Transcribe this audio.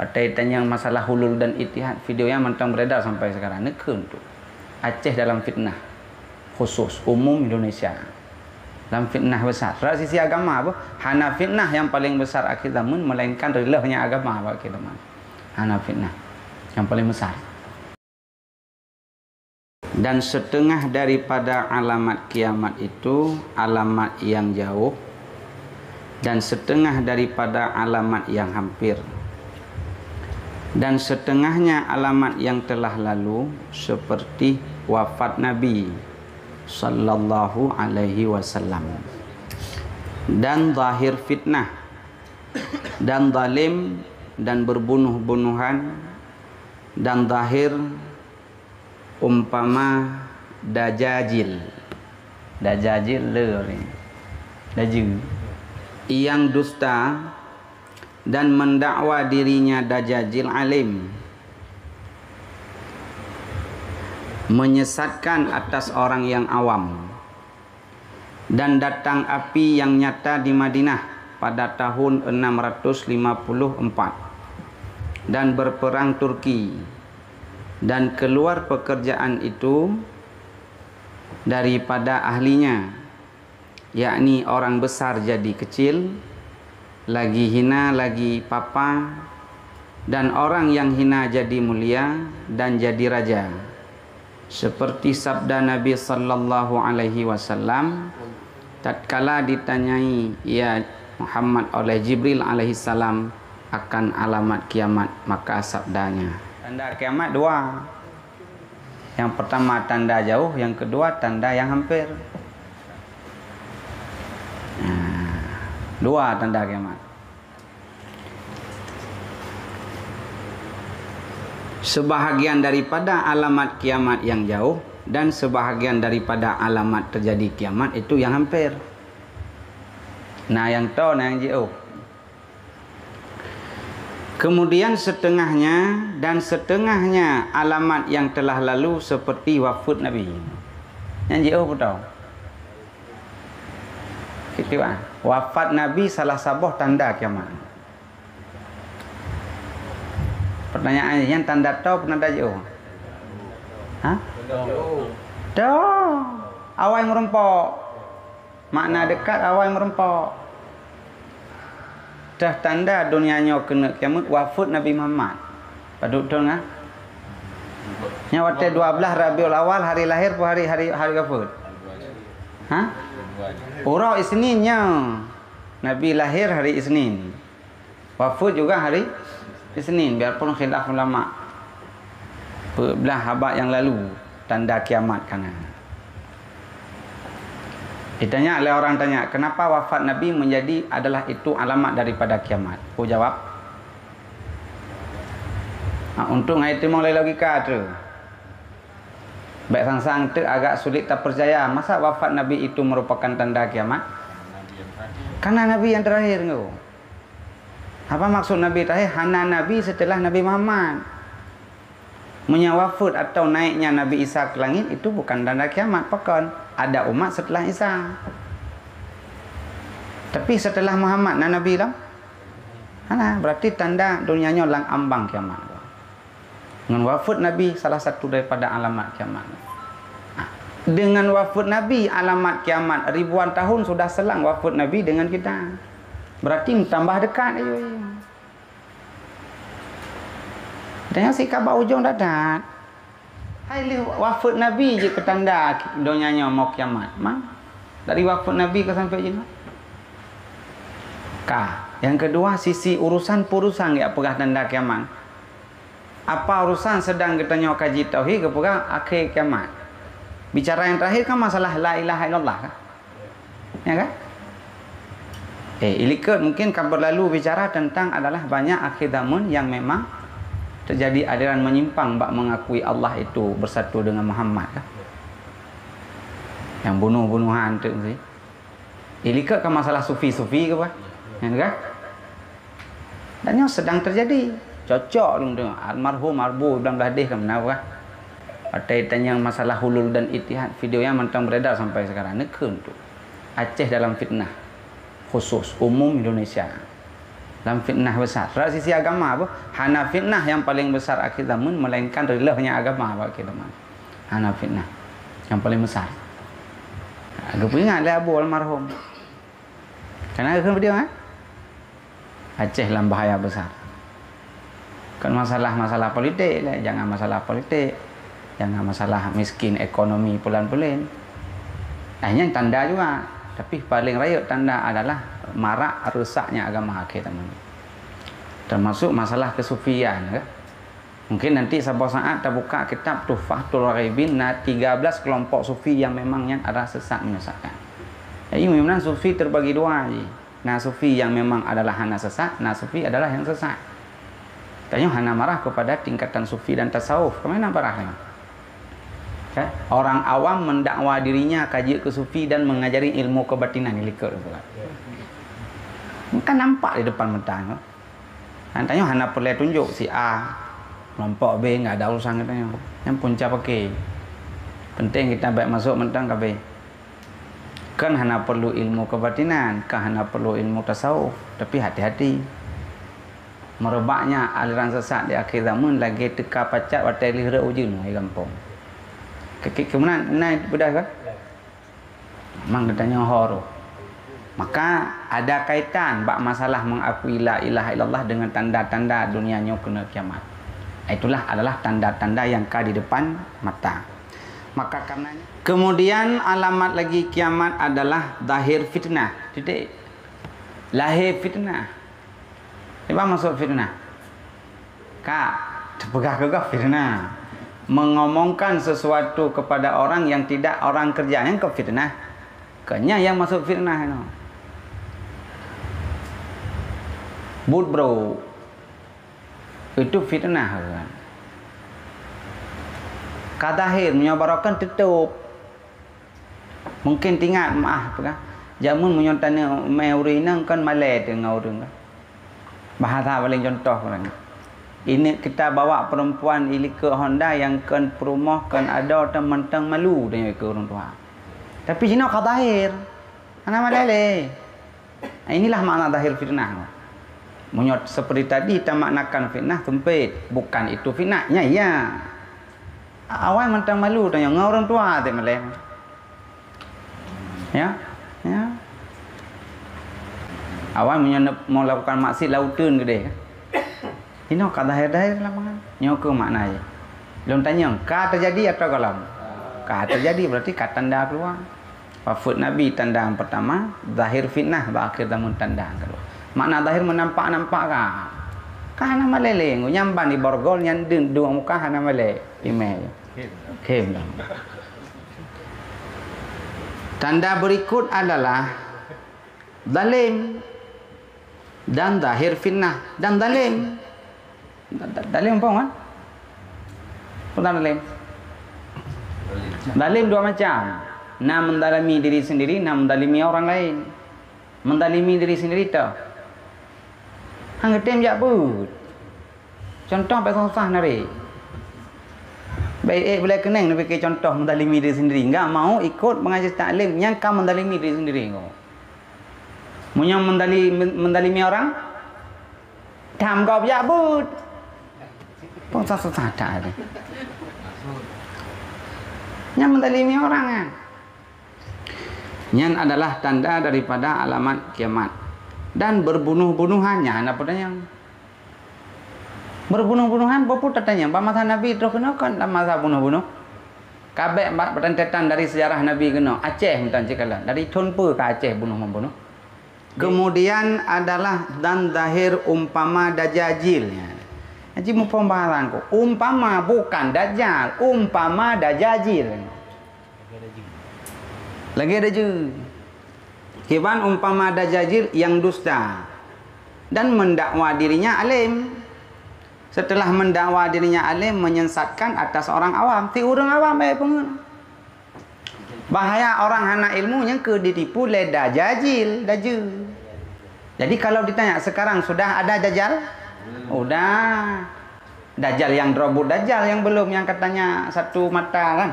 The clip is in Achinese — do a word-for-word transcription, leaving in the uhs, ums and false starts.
Watèe tanyong masalah hulul dan ittihad, video nyan mantong beredar sampai sekarang. Neukheun tu. Aceh dalam fitnah. Khusus, umum Indonesia. Dalam fitnah besar. Dari sisi agama apa? Hana fitnah yang paling besar akhir zaman, melainkan rileuhnya agama bak akhir zaman. Hana fitnah yang paling besar. Dan setengah daripada alamat kiamat itu alamat yang jauh, dan setengah daripada alamat yang hampir, dan setengahnya alamat yang telah lalu, seperti wafat Nabi sallallahu alaihi wasallam, dan zahir fitnah, dan zalim, dan berbunuh-bunuhan, dan zahir umpama dajajil. Dajajil le ni. Daju. Yang dusta dan mendakwa dirinya dajajil alim, menyesatkan atas orang yang awam. Dan datang api yang nyata di Madinah pada tahun enam ratus lima puluh empat, dan berperang Turki, dan keluar pekerjaan itu daripada ahlinya, yakni orang besar jadi kecil, lagi hina lagi papa, dan orang yang hina jadi mulia dan jadi raja. Seperti sabda Nabi sallallahu alaihi wasallam, tatkala ditanyai, "Ya Muhammad," oleh Jibril alaihissalam akan alamat kiamat, maka sabdanya, tanda kiamat dua. Yang pertama tanda jauh, yang kedua tanda yang hampir. Nah, dua tanda kiamat. Sebahagian daripada alamat kiamat yang jauh dan sebahagian daripada alamat terjadi kiamat itu yang hampir. Nah, yang to, nah, yang jiôh. Kemudian setengahnya dan setengahnya alamat yang telah lalu seperti wafat Nabi. Nyang jiôh beutôi. Itu ah. Wafat Nabi salah saboh tanda kiamat. Pertanyaan, nyan tanda to, tanda jiôh? Ha? To. Awai meurumpok. Makna dekat awai meurumpok. Teuh tanda donya nyoe keuneuk kiamat wafeuet Nabi Muhammad. Padub thon, ha? Nyan watèe dua belas Rabiul Awal, hari lahir peue hari, hari, hari wafeuet? Ha? Uroe Isnin nyoe. Nabi lahir hari Isnin. Wafeuet juga hari Isnin, biarpun khilaf ulama. Peublah abad nyang lalu, tanda kiamat ka na. Ditanya lé orang tanya, "Kenapa wafat Nabi menjadi adalah itu alamat daripada kiamat?" Ku jawab, ha, untuk ngai teurimong lé logika tu. Bèk sang-sang teuk agak sulit tapercaya, masa wafat Nabi itu merupakan tanda kiamat? Karena Nabi yang terakhir tu. Apa maksud Nabi terakhir? Hana Nabi setelah Nabi Muhammad. Meunyoe wafeuet atau naiknya Nabi Isa ke langit, itu bukan tanda kiamat. Pakon? Ada umat setelah Isa. Tapi setelah Muhammad, na Nabi lom? Hana, berarti tanda donya nyoe lam ambang kiamat. Ngon wafeuet Nabi salah satu daripada alamat kiamat. Nah, dengan wafeuet Nabi alamat kiamat, ribuan tahun sudah selang wafeuet Nabi dengan kita. Berarti tambah dekat, ayo, ayo. Dan nyang sika bak ujong dadat. Hai lheueh wafeuet Nabi jeuet keu tanda donya nyoe mau kiamat. Mang, dari wafeuet Nabi ka sampai jinoe. Ka. Yang kedua, sisi urusan peue urusan geujak peugah tanda kiamat. Apa urusan sedang geutanyoe kaji tauhid geupeugah akhé kiamat. Bicara yang terakhir kan masalah la ilaha illallah kan? Ya kan? Eh, ilikot mungkin ka berlalu bicara tentang adalah banyak akhir zaman yang memang terjadi aliran menyimpang bak mengakui Allah itu bersatu dengan Muhammad kan? Yang bunuh-bunuhan tu sih. Ilikot kan masalah sufi-sufi ke apa? Ya kan? Dan nyoe sedang terjadi. Cocok lôn deungoe. Almarhum Arbu Ibrahim Blahdeh ka meunan, bah. Watèe tanyong masalah hulul dan ittihad, video nyan mantong beredar sampai sekarang. Neukheun tu. Aceh dalam fitnah. Khusus, umum Indonesia. Dalam fitnah besar. Dari sisi agama apa? Hana fitnah yang paling besar akhir zaman, melainkan reuloh nyang agama bak akhir zaman. Hana fitnah yang paling besar. Geupeuingat lé Abu almarhum. Kana keu video, eh? Aceh lam bahaya besar. Kan masalah-masalah politik lah, jangan masalah politik, jangan masalah miskin ekonomi pulan-pulan. Nah, ini tanda juga. Tapi paling rayeuk tanda adalah marak rusaknya agama akhir zaman. Termasuk masalah kesufian, kan? Mungkin nanti saboh saat tabuka kitab Tuhfatul Gharibin, na tiga belas kelompok sufi yang memang nyan adalah sesat menyesatkan. Jadi memang sufi terbagi dua ji. Na sufi yang memang adalah hana sesat, na sufi adalah yang sesat. Tanyoe hana marah kepada tingkatan sufi dan tasawuf. Kemana marah tanyoe? Kan? Orang awam mendakwa dirinya ka jeuet keu sufi dan mengajari ilmu kebatinan di likot tu kan. Kan nampak di depan mata tu. Tanyoe hana peureulée tunjuk si A, kelompok B, enggak ada urusan geutanyoe. Nyang punca paké. Penting kita baik masuk mantong ka B. Kan hana perlu ilmu kebatinan, kan hana perlu ilmu tasawuf, tapi hati-hati. Merebaknya aliran sesat di akhir zaman lagée teuka pacak watée lheueh rot ujeuen di gampông. Keu-, keu-, keumeunang, meunan peugah kan? Mang geutanyoe ho roh. Maka ada kaitan bak masalah mengakui la ilaha illallah dengan tanda-tanda dunia nyoe keuneuk kiamat. Itulah adalah tanda-tanda yang ka di depan mata. Maka karenanya, kemudian alamat lagi kiamat adalah zahir fitnah. Titik. Lahé fitnah. Apa maksud fitnah? Ka, teupeugah-peugah fitnah. Mengomongkan sesuatu kepada orang yang tidak orang kerja, nyan ka fitnah. Ka nyan nyang maksud fitnah nyoe. Buet brok. Itu fitnah kan. Ka zahir, meunyoe barokan tutup. Mungkin tingat maah peugah, jameun meunyoe taneuk mé ureueng inong kon malée teungoh ureueng kan. Bahasa paling contoh kan. Ini kita bawa perempuan i likot Honda yang kon peurumoh, kon adoe, teuma mantong malu tanyoe keu ureueng tuha. Tapi jinoe ka zahir. Hana malée lé. Inilah makna zahir fitnah. Meunyoe seperti tadi tamaknakan fitnah sempit, bukan itu fitnah. Nya iya. Awai mantong malu tanyoe ngon ureueng tuha teuh malée. Ya, ya. Awai meunyoe ne-, melakukan maksiat lauteun keudeh. Inoe ka zahir-zahir lam mangat. Nyoe keuh makna jih. Lôn tanyong, ka teujadi atawa gohlom? Ka teujadi, berarti ka tanda keuluwa. Wafeuet Nabi tanda nyang peurtama, zahir fitnah bak akhir zaman tanda nyang keudua. Makna zahir meunampak-nampak ka. Ka hana malée lé, nyang ban di borgol nyan deueng dua muka hana malée. Imé. Khém dah. Tanda berikut adalah zalim dan zahir fitnah dan zalim. Da-, da-, zalim apa, kan? Apa zalim? Zalim dua macam. Na menzalimi diri sendiri, na menzalimi orang lain. Menzalimi diri sendiri tu. Hang geutem jak buet. Contoh paling susah nari. Baik, eh, boleh keneng nabi ke contoh menzalimi diri sendiri. Enggak mau ikut mengaji taklim, nyang ka menzalimi diri sendiri. Meunyoe mendali-, mendalimi orang, tam gob jak buet. Pun susah-susah that. Nyang mendalimi orang kan. Nyan adalah tanda daripada alamat kiamat. Dan berbunuh-bunuhan, nyan hana peutanyong. Berbunuh-bunuhan, peue tatanyong? Bak masa Nabi troh keunoe kan lam masa bunuh-bunuh. Kabek ba-, beurentetan dari sejarah Nabi keunoe. Aceh meutan cit kalon. Dari thon peue ka Aceh bunuh-membunuh? Kemudian adalah dan zahir umpama dajajil. Haji muphom bahasan ku. Umpama bukan dajal, umpama dajajil. Lagée dajil. Kiban umpama dajajil yang dusta dan mendakwa dirinya alim. Setelah mendakwa dirinya alim, menyesatkan atas orang awam. Ti ureueng awam bae peungeut. Bahaya orang hana ilmu nyang keu ditipu lé dajajil, dajil. Jadi kalau ditanya sekarang sudah ada dajal? Udah. Dajal yang droe buet dajal yang belum, yang katanya satu mata kan.